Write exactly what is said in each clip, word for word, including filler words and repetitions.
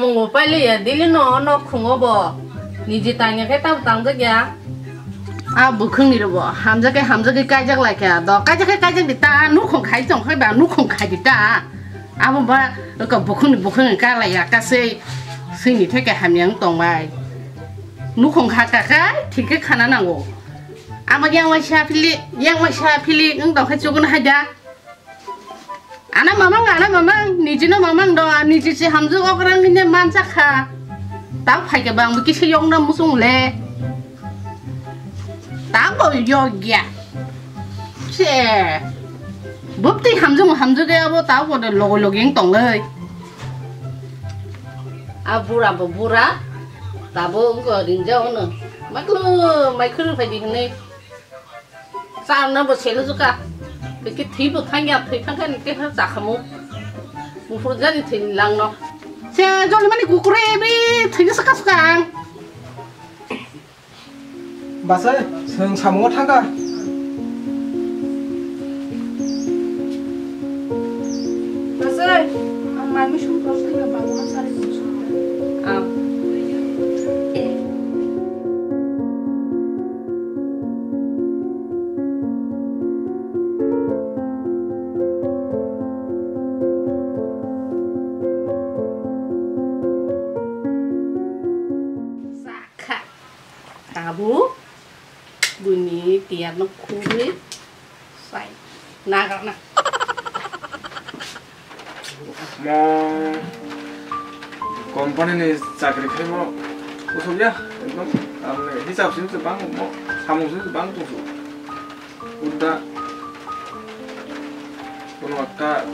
Mungo pailiya dili no nok khungo bo. Niji tangya khe tabo tangjak ya. A bukhung ni robo hamjak khe hamjak khe kaijak lai kha. Do kaijak khe kaijak di ta nukhung khai tong khai ba nukhung khai di ta. Abo ba ka bukhung ni bukhung ni ka lai ya ka sei. Sei ni theke hamya wng tong bai. Nukhung kha ka kai thik khe khana nango. Ama yang waisa phili, yang waisa phili wng tong khe chugun hai da. Ana mamang, ana mamang, niji no mamang do, niji si hamjak okrang ni mansa kha. Tang phai khe bang kisa yong na musung le. Tang bo yog ya. Se. Bupti hamjak hamjak ya bo tang bo de logo logi wng tong le. A bura bo bura. Tabo wng ko ringjak ono. Maklu mai khuru phai di hwnwi. Charna bo selu juka. Biki thwi bo thangya, thwi thangkha ni khe chakhamu. Muphur jani thwi langno. Se joli mani kukure bi thwi suka suka ang. Basai, seng samungo thangkha. Basai, ang mai musung prosai na babu ang sari musung. Ah. Sakha. Tabuk buini tiyar no khugwi sai nagrana. Mo company ni chakri khaimo usuk ya, ekdom tamni hisab sim se bang mo samung sim se bang tusu. Udda kono ekta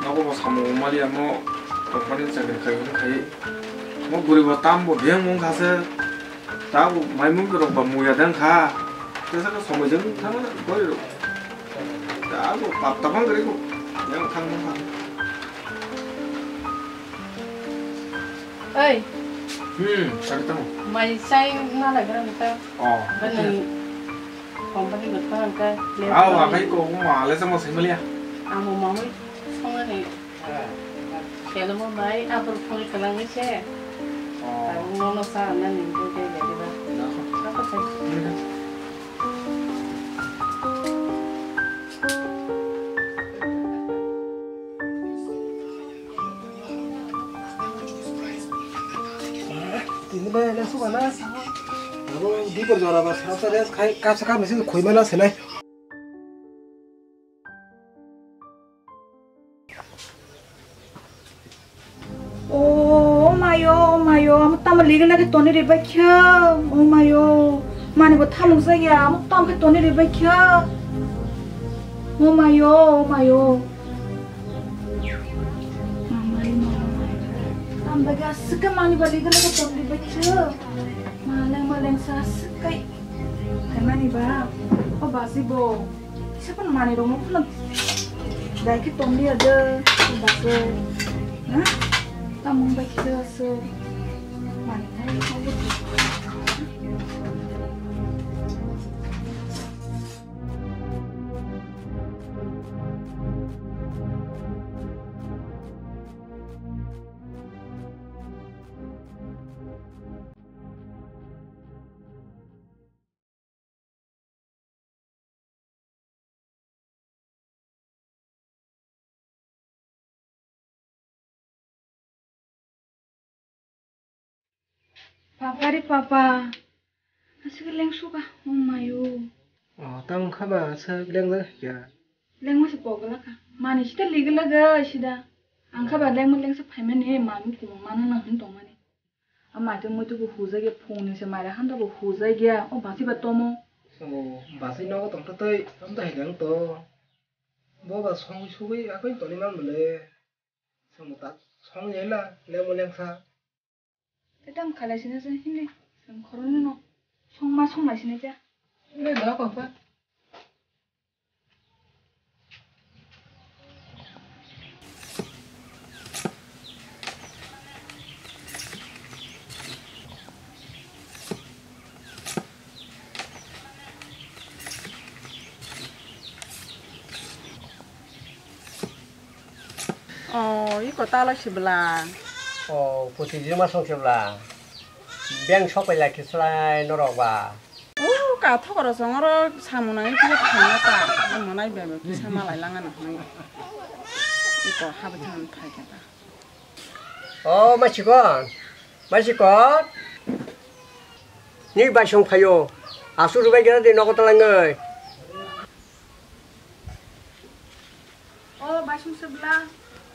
nogo bo samung mali amo company ni chakri khai hwn khai mo guribo tam bo biyang mung khase. Tabuk maimung rok ba muya dang kha. Tesa ka somoi jeng thang na gori rok. Tabuk pap tapang gori ko. Yang thang mung kha. Oi. Hmm, sari tamo. Mai sai na la gra ta. Oh. Bani company got pa ka. Aw, akai ko ma le samo sai malia. Amo mamui songani. Khelmo bai, abor phone kwlangwi se. Oh. Tabuk nono sa nani bo de de ba. Dakho. Dakho se. Nini. Tini bai le suka na. Abo dibor jora ba sa sa de khai ka sa ka mesi khoi mana se nai. O mayo, o mayo, amo tamo ligi lagi toni ribai khe. O mayo, mani bo thamuk jaya, amo tam khe toni ribai khe. O mayo, o mayo. Mamai, mamai. Tam bagi asik ke mani bo ligi lagi toni ribai khe. Maleng, maleng sa asik kai. Kemani ba, o basi bo. Isa pun mani rong pun. Dai ki tong dia de, basi. Na? Tamung bai kira se. Mani thai ko. Papa re papa, aswk lengsuka, oh mayo. Oh, tamo wngkha ba, aswk lengjak ya. Lengma se pogla kha. Mani sita ligla ga sida. Ang kha ba lengma lengsa phaimani, mami kumung mano na hin tongmani. A maitwi muitwi bo hujak ya, phungni se maira handa bo hujak ya, o basi ba tomo. O basi nogo tongtwtwi, tamo to hai khe wng to. Bo ba songwi sugwi akhoi toni man bole. Chwng ta song ya la, lemo lengsa. Tei tamo khalai sina se hini, chwng khoroknwi no songma songlai sina cha. Le da papa. Oh, iko tala sibla. O, pusi jirma song sebla. Beng sok pai lai khe slai norok ba. O, kathok oro song oro samung nangwi kisa thangna ta. Ang manai beng beng kisa malai langa na hwnwi. Iko habai thang phai khe ta. O, maisikon. Maisikon. Ni bai song phaio. Asu rubai gana de nogo talangoi. O, bai song sebla.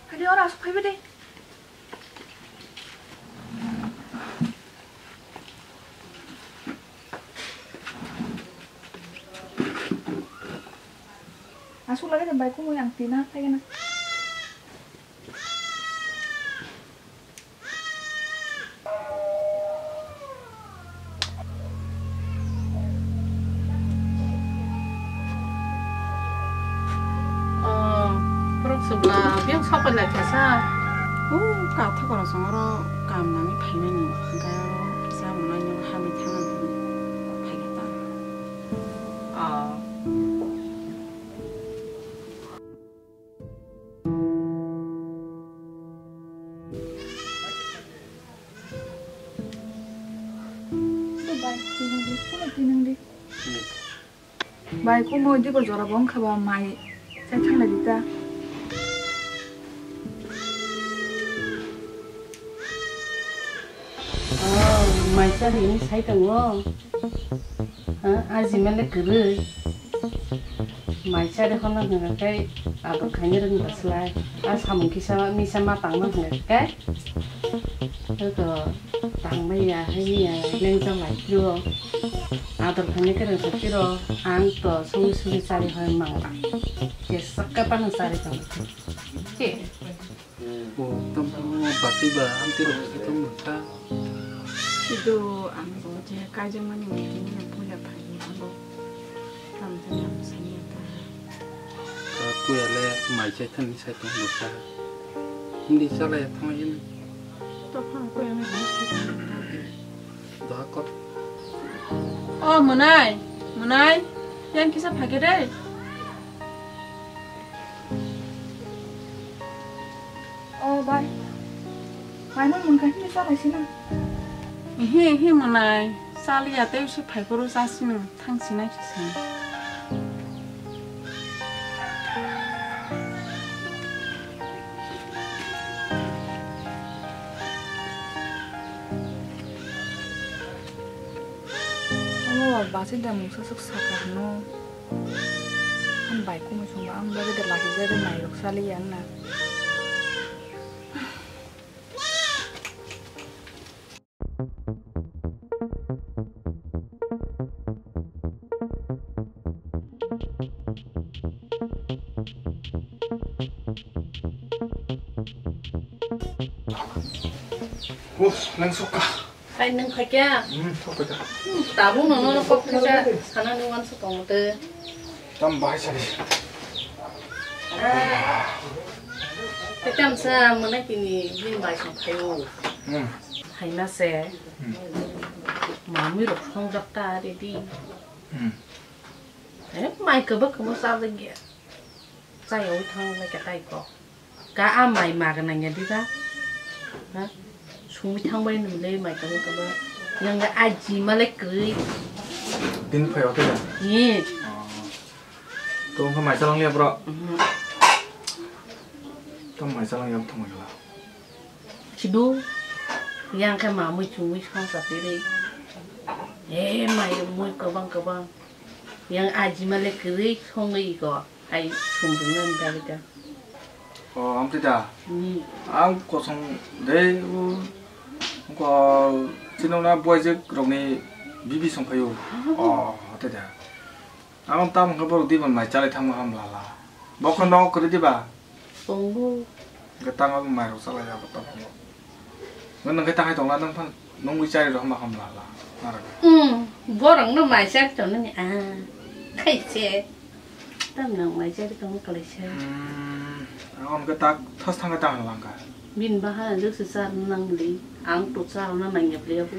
Hadi ora asu phaiba de. Asuk lagi sampai aku yang tina kayak na. Oh, borok chwla biyang sok pai lai kha sa. Oh, kathok oro song oro kam nangwi phaimani, hwnkhe oro kisa mwnai no hamwi thangna phai kha ta. Oh. Bai, kumo dibo jora bo wngkha ba mai chai thang lai di ta. Oh, mai chari ni sai tongo. Ha, aji mele kwrwi. Mai chari hono hwnga khe ador khaina rwngya slai. A samung kisa misa ma tangma hwnga khe. Eko tangmaya, haiya, lengja lai phiro. Ador khaina kwrwngsa phiro. Ang to sumi sumi chari hoi mangla. Jesakka pano chari tong. Che. Bo tamo bati ba amtwi rok se tong mata. Sido ang bo je kaijakmani wngkhe nini puila phai abo. Tamjani ang sani ta. Ta puya le mai chai thani sai tong bo sa. Hindi chala ya thang yin. To phang puya le hindi sai tong ta. Doha kok. O Mwnai, Mwnai, yang kisa phai khe de. O bai. Mai mun mun kha hini chalai sina. Ehe, ehe, Mwnai. Chaliya tei se phai phuru chasino thang sinai se. Omo ba basi da mungsa sok saka hano. Ang bai kumui songba ang bagwi da lahi jari mairok saliya wngna. Us, nang suka. Hai nang khai kya? Hmm, thok kha. Hmm, tabuk no no kok kha. Sana ni wan su tong te. Tam bai sari. Ah. Te tam sa mana kini bin bai sang phayo. Hmm. Hai na se. Hmm. Mami rok song jak ta ready. Hmm. Eh, mai kaba kama sa de ge. Chaywi thang le katai ko. Ka a mai ma ga nang ya di ba? Ha? Sumi thang bai nung le mai kaba kaba. Yang ga aji ma le kri. Tin phai ote da. Ye. Oh. To ka mai salang ya bro. Mhm. To mai salang ya thang la. Sidu. Yang ka ma mui chu mui thang sa ti re. Eh, mai mui kabang kabang. Yang aji ma le kri thong i ko. Hai sumrung nani bagwi ta. O, amtwi da. Hmm. Ang kosong de, o, ko, chino na buaijak rokni bibi song phaio. Oh. O, amtwi da. Ang tam khe borok diban mai chalai thangma ham lala. Bokon no kwrwi diba? Tongo. Hwnkhe tamo bo mairok chalai ya bo tamo. Nwng hwnkhe ta hai tongla nwng phan nungwi chari rw hwnba hamla la. Narwk. Hmm, borok no mai chari tong nani a. Khaise. Tam nang mai chari tong kalaisa. Hmm, ang hwnkhe tak thas thangkhe ta hwnlangkha. Bini bahan jwk se char nang li. Ang to char na nang ya ple abo.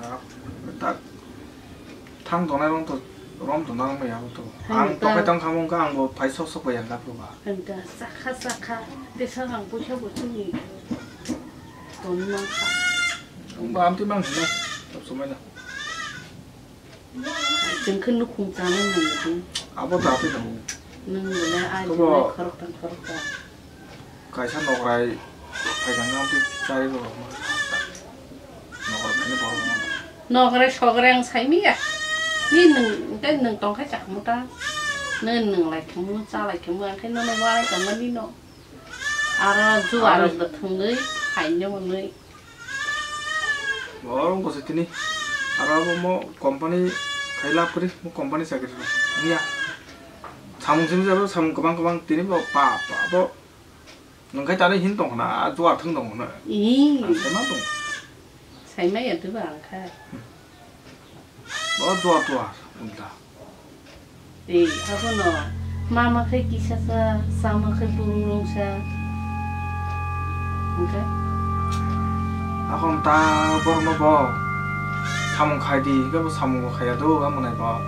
Narwk. Tak thang tongnai rok to Rom to nang ya to. Ang to kai tang khamung ka ang bo phai sok sok bai ang ka ba. Ang ka sakha sakha desa ang puisa bo chini. Ton mang kha. Ang ba amti mang na. Sumai na. Chwng khe nukhung chana nang di. Abo ta twi tongo. Nwng bole ai khorok tang khorok tang. Kaisa nokrai phaikha nang twi chari rw rok ma. Nokrai phaini borok ma. Nokrai sokrai ang sai miya. Ni nwng tei nwng tong khai chakmu ta. Nwng nwng lai thangmu cha lai thangmu ang khai nono walai tongma ni no. Aro jugar rok da thangwi phaino mwnwi. Borok bwsai tini aro abo mo company khai lab kwrwi, mo company chakri rw wngya. Samung simi jabo samung kwbang kwbang tini bo pa pa bo nwng khai tani hin tong khna, a jugar thang tong khna. Ih. Ang sai ma tong. Sai ma ya twi ba ang kha. Bo duar duar ulta. Ei, abono mama khe kisa sa, sama khe burung rung sa. Hingke? Akon ta borokno bo samung khai di, hingke bo samung bo khaiya do, amo nai bo.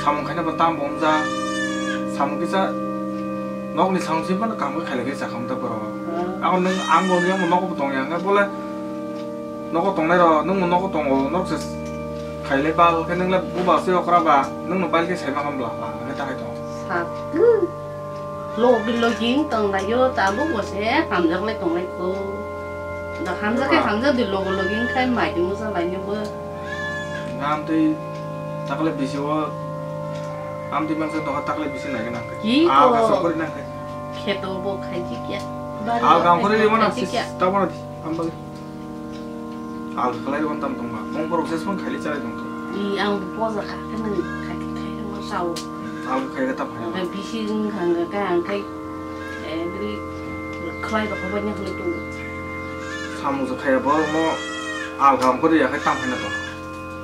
Samung khaina bo tam bo wngja. Samung kisa nokni samung simi phano kaham khe khailai khe chakha ta borok. Ah. Akon nwng ang bo, nwng bo nogo bo tongya, hingke bole Nogo tongnai rok, nwng bo nogo tongo, norok se khailai bal khe, nwng le buba se okra ba, nwng no bal khe sai ma khan bla, ba, hwnwi ta hai tongo. Sakhe logi logi wng tong lai o, tabuk bo se hamjak lai tong lai kho. Da hamjak khe hamjak di, logo logi wng khai mai di musa lai nw bo. Amtwi takle bisi o, amtwi mangsa doha takle bisi nai gana khe. Ki ko? Al ka sokori nang khe. Kheto bo khai di kya? Al ka ongkhori rima na sis, tabora di, ambali. Al khalai rw tam tongma. Mong borok jesmang khaili chalai tongkha. I ang bo poja kha khe nang khai khai khai ma sao. Al khai khe ta phai. Ang bisi wng kha ang khe ang khai. Eh, bri khlai rok bai nang khlai tu. Samung sa khaya borok mo al kham kori ya khai tam phai na to.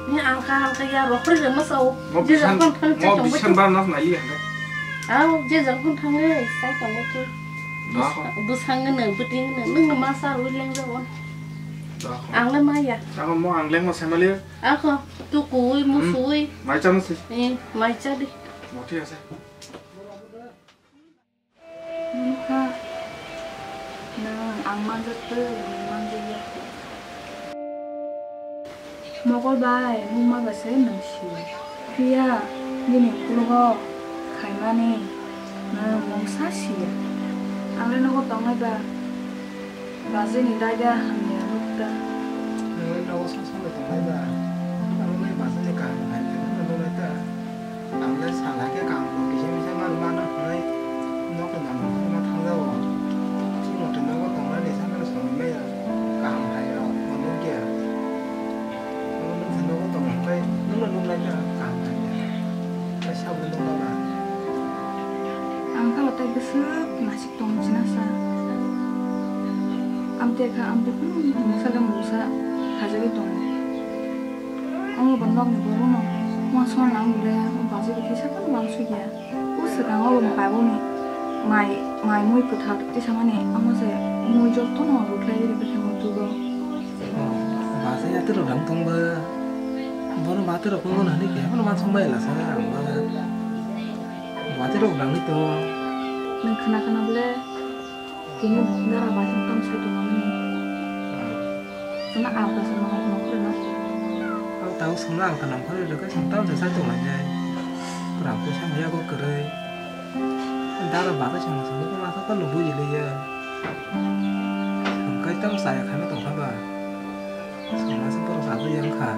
Ni ang kha ang kha ya rok ri ma sao. Mo bisan mo bisan bar nas nai li ya khai. Aw, je jang phun thang le, sai tong le tu. Bwsang no, bwtwi no, nwng no ma sa rwi leng jago. Ang le ma ya. Ako mo ang leng ma sai ma le. Ako, tu kui, mu sui. Mai cha ma si. Eh, mai cha di. Mo thik ase. Nwng kha, nwng ang manjak twi, nwng manjak ya. Mokol bai, mungma bai se nwng sio. Phiya, bini ukologo khaimani nwng mungsa sio. Ang le nogo tongnai ba, bajini daida hamya nukta. Nwng le nogo song song bai tongnai ba, ang le bajini kaham hai khe nwng nuknai ta. Ang le sal hai khe kaham kisa misa ma rwmano hwnwi nokni nangmung ma thangjago. Chini mote nogo tongnani sakno songwi maya kaham hai rok ma nukya. Omo nwng se nogo tong hwnkhai nwngno nuknai kha kaham hai khe. Tei sabo nukna ba. Ang kha tei bwswk nasik tong china sa. Amtwi kha amtwi phano mungsa le mungsa khaijagwi tongo. Omo bo nokni borokno uansukna nang bole, o bajai bo kisa phano uansukya. O swkang o bo bai boni mai, mai mui kwthar tisamani, omo se mui jotono rwkhlai rw khe mutugo. Bajai atwrok rang tongba, bono ba atwrok wngmano hwnwi khe phano uansuk mai lasa ang ba. Bo atwrok rangwi to. Nwng khna khna bole? Tini dara bai song tam sai tongmani. Sona alka song nong nong khoroi no. Ang tang song alka nong khoroi rwkhe song tam sai sai tonglainai. Kwrang khe song yago kwrwi. Dara bai song song khe masa to lubui liya. Hwnkhe tam saya khaima tongkha ba. Song masa borok chagwi yang kha.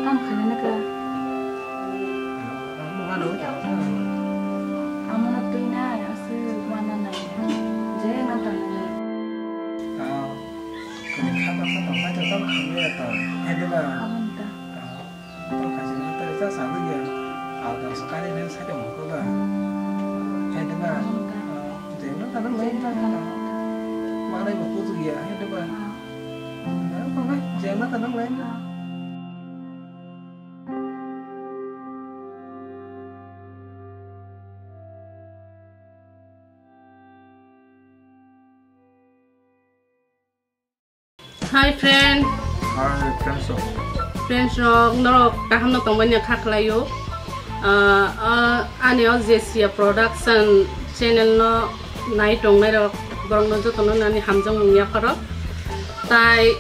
Tamo khainai kha. Amo no twi nai, aswk uana nai. Je na tang nai. Kwrwi kha baksa tong khai tong tamo khainai tong. Hai de ba? Amo no ta. Tong khai se no ta sa sa ya. Al tong sa kari nai sa tong ko ba. Hai de ba? Amo no ta. Je na ta nang lai. Je na ta nang. Manai bo kuchuk ya, hai de ba? Nang tongnai, jemma ta nang lai. Hi friend. Hi friends rok. Friends rok, norok kaham no tongmani kha khlaio. Ah, ah, ani o Jesia Production channel no nai tongnai rok, borok no joto no nani hamjakmung yapharo. Tai,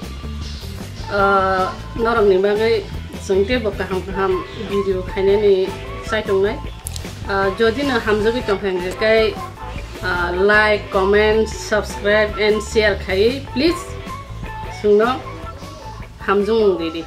ah, norok ni bagwi chwng teibo kaham kaham video khainani chai tongnai. Ah, jodi no hamjagwi tongkha hwnkhe kai, ah, like, comment, subscribe and share khai please. Chwngno hamjakmung ridi.